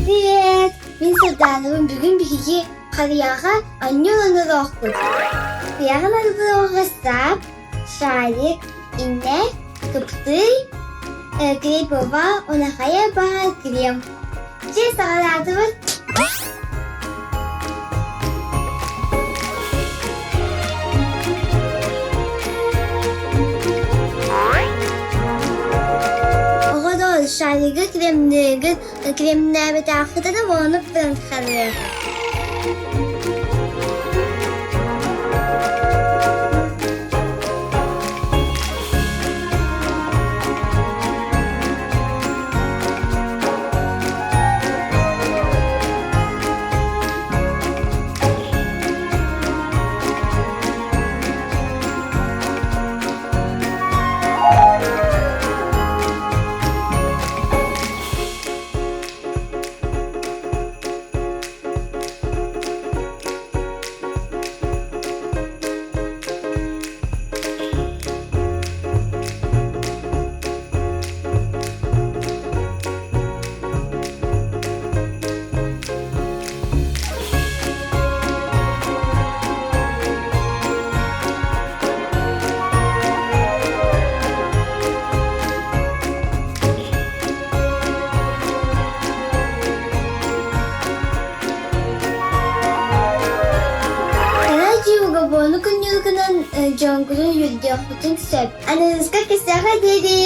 Привет! Мин Сардаанабын бүгүн биһиги харыйаҕа оонньуу оҥоруохпут. Харыйаҕын оҥоруоҕа сап, шарик, иннэ, кыптый, клейпова, уонна хайа баҕар крем. Чэ, саҕалаатыбыт. Оҕолор шаригы кремныгын кремнээбэтэххитинэ уонук гынан харыаҕа. Радио күннүгүнэн дьоҥкутун үөрдүөхпүтүн сөп. Аныгыска кисэҕэ диэри.